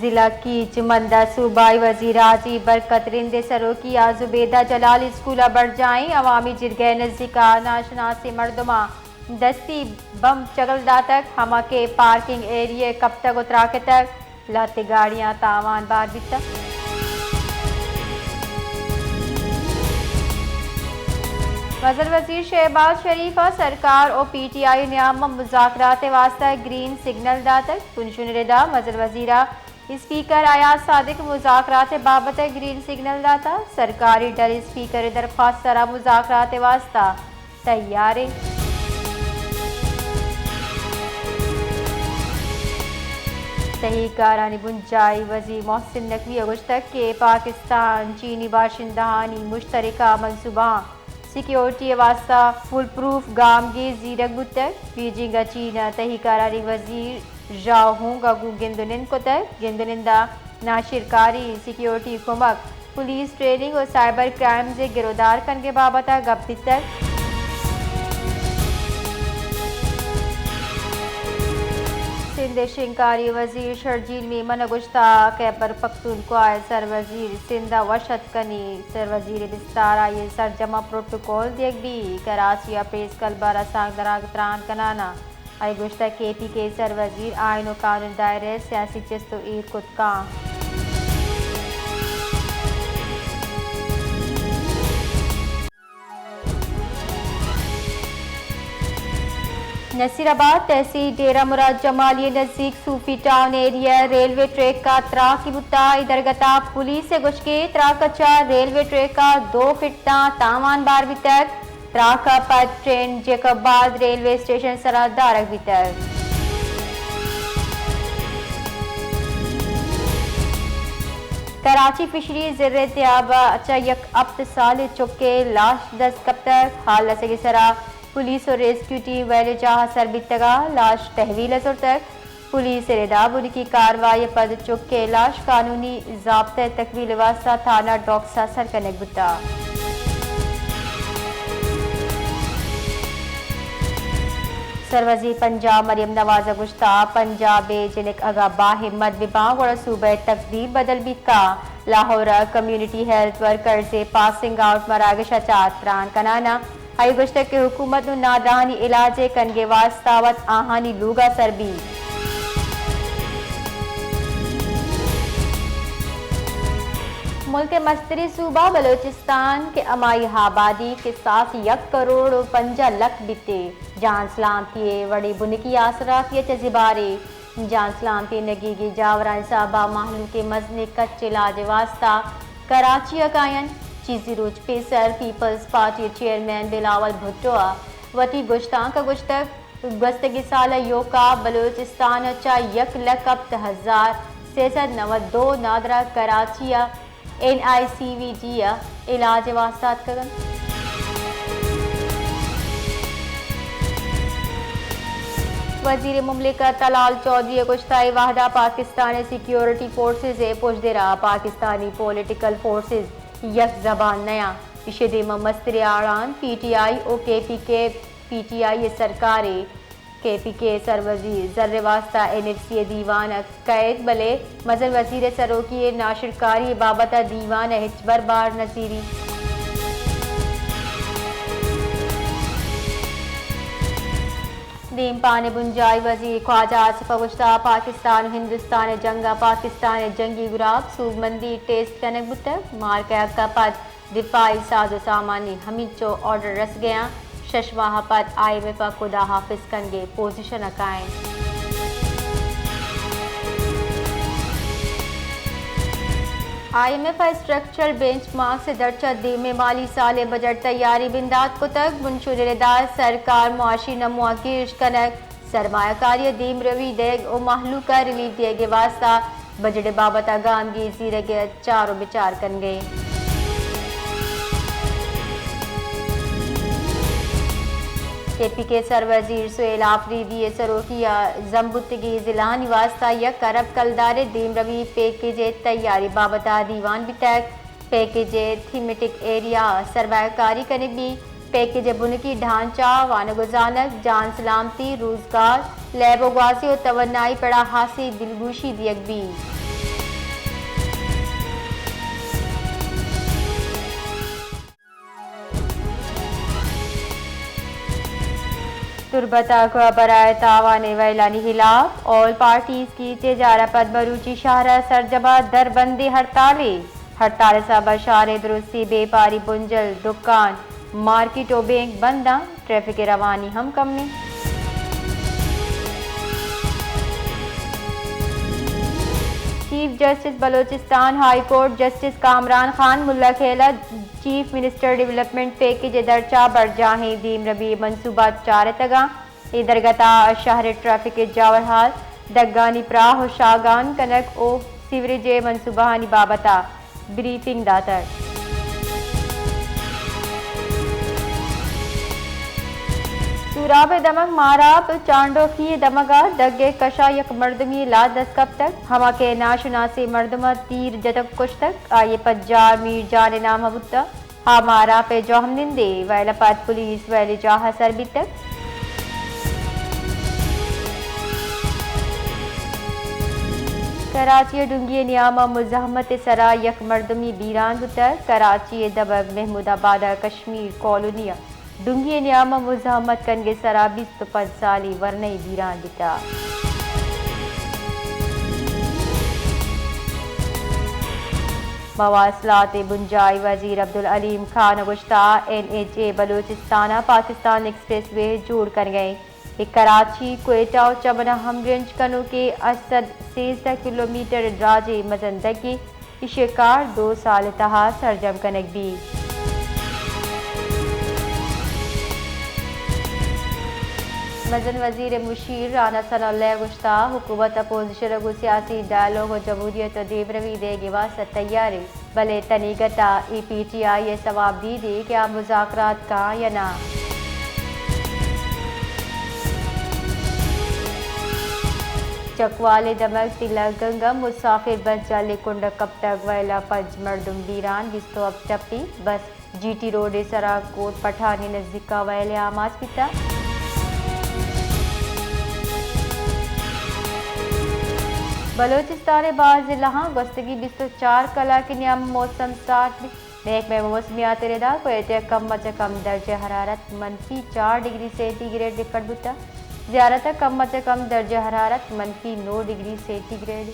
ضلع کیچ مند ء صوبائی وزیر حاجی برکت رند ء سروکی ء زبیدہ جلال اسکول ء برجائیں عوامی جرگہ ء نزیک ء ناشناسیں مردماں دستی بمب چگل داتگ، ہما کہ پارکنگ ایریا ء کپتگ و تراکتگ، لہتے گاڑیاں تاوان بار بیتگ۔ مزن وزیر شہباز شریف ء سرکار و پی ٹی آئی نیام ء مذاکرات ء واستہ گرین سگنل داتگ۔ بنشون ردا مزن وزیر ء اسپیکر ایاز صادق مذاکرات ء بابت ء گرین سگنل داتا۔ سرکاری ڈل اسپیکر ء درخواست سرا مذاکرات ء واستہ تیار انت۔ تہی کارانی بنجاہی وزیر محسن نقوی ء گوشتگ کہ پاکستان چینی باشندہانی مشترکہ منصوبہاں سیکیورٹی ء واستہ فول پروف گامگیج زیرگ بوتگ۔ بیجنگ ء چین ء تہی کارانی وزیر ژاؤ ہونگ ء گوں گند ء نند کتگ۔ گند ء نند ء ناشرکاری، سیکیورٹی کمک، پولیس ٹریننگ و سائبر کرائمز ء گرودار کنگ ء بابت ء گپ بیتگ۔ سندھ ء شنگکاری وزیر شرجیل میمن ء گوشتگ خیبر پختونخوا ء سروزیر سندھ ء وش اتک کنی۔ سروزیر ء بستار آئی ء سرجم ء پروٹوکول دیگ بی۔ کراچی ء پریس کلب ء رسانکدراں تران کنان ء آئی گوشتگ کے پی کے سروزیر آئین و قانون دائرہ ء سیاسی چست و ایر کت کاں۔ نصیر آباد تحصیل ڈیرہ مراد جمالی ء نزیک صوفی ٹاؤن ایریا ء ریلوے ٹریک ء تراک بوتا۔ اے درگت ء پولیس ء گوشگ ء تراک ء چہ ریلوے ٹریک ء دو فٹ تاں تاوان بار بیتگ۔ تراک ء پد ٹرین جیکب آباد ریلوے اسٹیشن ء سرا دارگ بیتگ۔ کراچی فشری زر ء تیاب ء چہ یک ہپت سالیں چکے لاش دست کپتگ۔ حال رسگ ء سرا پولیس و ریسکیو ٹیم ویل ء جاہ ء سر بیتگ ء لاش تحویل ء زرتگ۔ پولیس ء ردا بنکی کاروائی ء پد چک ء لاش قانونی ضابطہ ء تکمیل ء واستہ تھانہ ڈاکس ء سر کنگ بوتگ۔ سروزیر پنجاب مریم نواز ء گوشتگ پنجاب ء جنک اگاں باہمت بہ باں گڑا صوبہ ء تقدیر بدل بیت کاں۔ لاہور ء کمیونٹی ہیلتھ ورکرز ء پاسنگ آؤٹ مراگش ء چہ تران کنان ء آئی ء گوشتگ کہ حکومت نوں نادراہانی علاج ء کنگ ء واستہ وت آہانی لوگ ء سر بیت۔ ملک ء مستریں صوبہ بلوچستان کہ ہمائی آبادی کساس یک کروڑ و پنجاہ لکھ بیت ء جان سلامتی ء وڑیں بنکی آسراتی ء چہ زبھر ء جان سلامتی نگیگی جاورانی حساب ء مہلوک ء مزنیں کچ ء علاج ء واستہ کراچی ء کاینت۔ چیزے روچ پیسر پیپلز پارٹی ء چیئرمین بلاول بھٹو ء وتی گشتانک ء گوشتگ، گوستگیں سال ء ایوک ء بلوچستان ء چہ یک لکھ ہپت ہزار سے سد نود دو نادراہ کراچی ء این آئی سی وی ڈی ء علاج ء واستہ اتکگ انت۔ وزیر مملکت طلال چوہدری ء گوشتگ اے وہد ء پاکستان ء سیکیورٹی فورسز ء پژدر ء پاکستانی پولیٹیکل فورسز یک زبان نیاں۔ ایشی ء دیم ء مستریں آڑان پی ٹی آئی و کے پی کے، پی ٹی آئی ء سرکار ء کے پی کے ء سروزیر زر ء واستہ این ایف سی ء دیوان ء کئیت، بلے مزن وزیر ء سروکی ء ناشرکاری ء بابت ء دیوان ء ہچبر بار نہ زیریت۔ دیمپان ء بنجاہی وزیر خواجہ آصف ء گوشتگ پاکستان و ہندوستان ء جنگ ء پاکستان ء جنگی گراب سوبمندی ٹیسٹ کنگ بوتگ، مارکہ حق ء پد دفاعی ساز و سامانی ہمینچو آرڈر رسگیاں، شش ماہ پد آئی ایم ایف ء خدا حافظ کنگے پوزیشن ء کائیں۔ آئی ایم ایف ء اسٹرکچرل بینچ مارکس ء درچہ دیمے مالی سال ء بجٹ تیاری بندات کتگ، بنشون ردا سرکار معاشی نمو ء گیش کنگ، سرمایہ کاری ء دیمروی دیگ و مہلوک ء ریلیف دیگ ء واستہ بجٹ ء بابت ء گامگیج زیرگ ء چار و بچار کنگ ء انت۔ کے پی کے سروزیر سہیل آفریدی ء سروکی ء زمبوتگیں ضلعانی واستہ یک ارب کلدار ء دیمروی پیکج ء تیاری بابت ء دیوان بیتگ۔ پیکج ء تھیمیٹک ایریا ء سرمایہ کاری کنگ بیت۔ پیکج ء بنکی ڈھانچہ، وانگ و زانگ، جان سلامتی، روزگار، لیب و گوازی و توانائی پڑا ہاسیں دلگوشی دیگ بیت۔ تربت ءَ کوہ برائے تاوان ءِ وئیلانی ہلاپ، آل پارٹیز کی تجارت پد مروچی شہر ءَ سرجم ءَ دربندی ہڑتالے۔ ہڑتال ءِ سبب ءَ شہر ءِ درستی بیپاری بنجل، دکان، مارکیٹ ءُ بینک بند اَنت، ٹریفک ءِ روانی ہم کم اِنت۔ Chief justice Balochistan high court justice Kamran Khan Mulla Khel ءَ چیف منسٹر ڈیولپمنٹ پیکج ءِ درچ ءَ برجاہیں دیمروی منصوبات چارتگ اَنت۔ اے درگت ءَ شہر ءِ ٹریفک ءِ جاورحال، دگانی پراہ ءُ شاہگان کنگ ءُ سیوریج ءِ منصوبہانی بابت ءَ بریفنگ داتگ۔ سوراب ءِ دمگ ماراپ چانڈوکی ءِ دمگ ءَ ڈگ ءِ کش ءَ یک مردمے ءِ لاش دست کپتگ، ہما کہ ناشناسیں مردم ءَ تیر جتگ کشتگ، آئی ءِ پجار میر جان ءِ نام ءَ بوتگ۔ آ ماراپ ءِ جہمنندے، وئیل ءَ پد پولیس وئیل ءِ جاہ ءَ سر بیتگ۔ کراچی ءِ ڈونگی ءِ نیام ءَ مزاحمت ءِ سرا یک مردمے بیران بوتگ۔ کراچی ءِ دمگ محمود آباد ءِ کشمیر کالونی ءَ ڈونگی ءِ نیام ءَ مزاحمت کنگ ءِ سرا بیست ءُ پنچ سالی ورنئے بیران بیتگ۔ مواصلات ءِ بنجاہی وزیر عبدالعلیم خان ءَ گوشتگ، این ایچ اے بلوچستان ءَ پاکستان ایکسپریس وے جوڑ کنگ ءَ اِنت۔ اے کراچی، کوئٹہ ءُ چمن ءَ ہمگرنچ کنوکیں ہشت سد سیزدہ کلومیٹر ءِ دراجیں مزن دگے، ایشی ءِ کار دو سال ءِ تہا سرجم کنگ بیت۔ مزن وزیر ءِ مشیر رانا ثناء اللہ ءَ گوشتگ، حکومت اپوزیشن ءَ گوں سیاسی ڈائیلاگ ءُ جمہوریت ءَ دیمروی دیگ ءِ واستہ تیار اِنت، بلے تنیگت ءَ اے پی ٹی آئی ءِ سوب دیدے کہ آ مذاکرات کنت یا نہ۔ چکوال ءِ دمگ تلہ گنگ ءَ مسافر بس جعلی کنڈ ءَ کپتگ، وئیل ءَ پنچ مردم بیران، بیست ءُ ہپت ٹپی، بس جی ٹی روڈ ءِ سرا کوٹ پٹھانی نزیک ءَ وئیل ءِ آماچ بیتگ۔ بلوچستان ءِ باز ضلعاں گوستگیں بیست ءُ چار کلاک ءِ نیام ءَ موسم سارت بیت۔ محکمہ موسمیات ءِ ردا کوئٹہ ءَ کم ءَ چہ کم درجہ حرارت منفی چار ڈگری سینٹی گریڈ ریکارڈ بوتگ۔ زیارت ءَ کم ءَ چہ کم درجہ حرارت منفی نو ڈگری سینٹی گریڈ۔